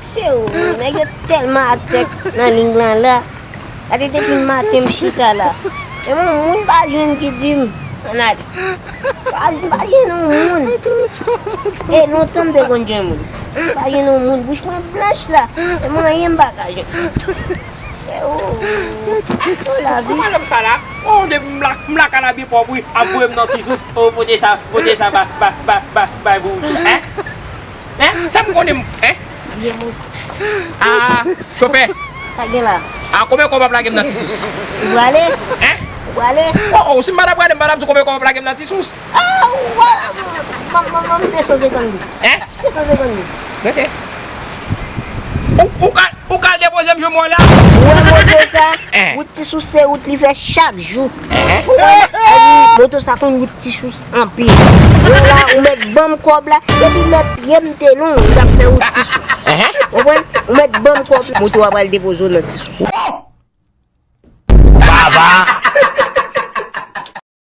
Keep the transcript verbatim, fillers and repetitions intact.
Se ou, nèg yo tèlman atèk nan liy lan la. Gade depi maten m chita la. E mwen, moun pa jwenn ki di m ann ale. Pa, pa jwenn yon moun. E lontan m te konn jwenn moun. Pa jwenn yon moun. Bouch mwen blanch la. E mwen, anyen m pa ka jwenn. Se ou. Ou lavi. Ou pa janm sa la. Oh, depi m la, m la kalabye pòv wi. Ap voye m nan ti sous. Oh, pote sa, pote sa, ba, ba, ba, ba, ba, pou ou. Hein? Hein? Sa m konnen m, hein? Byen mou. Ah, chofè. Sa gen la? Ah, konbyen kòb w ap lage m nan ti sous? Ou prale? Hein? Ou prale? Oh, oh, si m pa ta prale, m pa t ap di konbyen kòb w ap lage m nan ti sous. Ah, ou wè, ban m, ban m, ban m de san senkant goud. Hein? De san senkant goud. Mete. Ou, ou ka, ou ka al depoze m jwenn mwen la? Ou wè moto sa? Eh. Wout ti sous se wout li fè chak jou. Ou konprann? Epi moto sa konn wout ti sous anpil. Ou wè la, ou mèt ban m kòb la. Depi lè pye m te long, m t ap fè wout ti sous. Ou konprann? Ou mèt ban m kòb la. Moto a pral depoze w nan ti sous.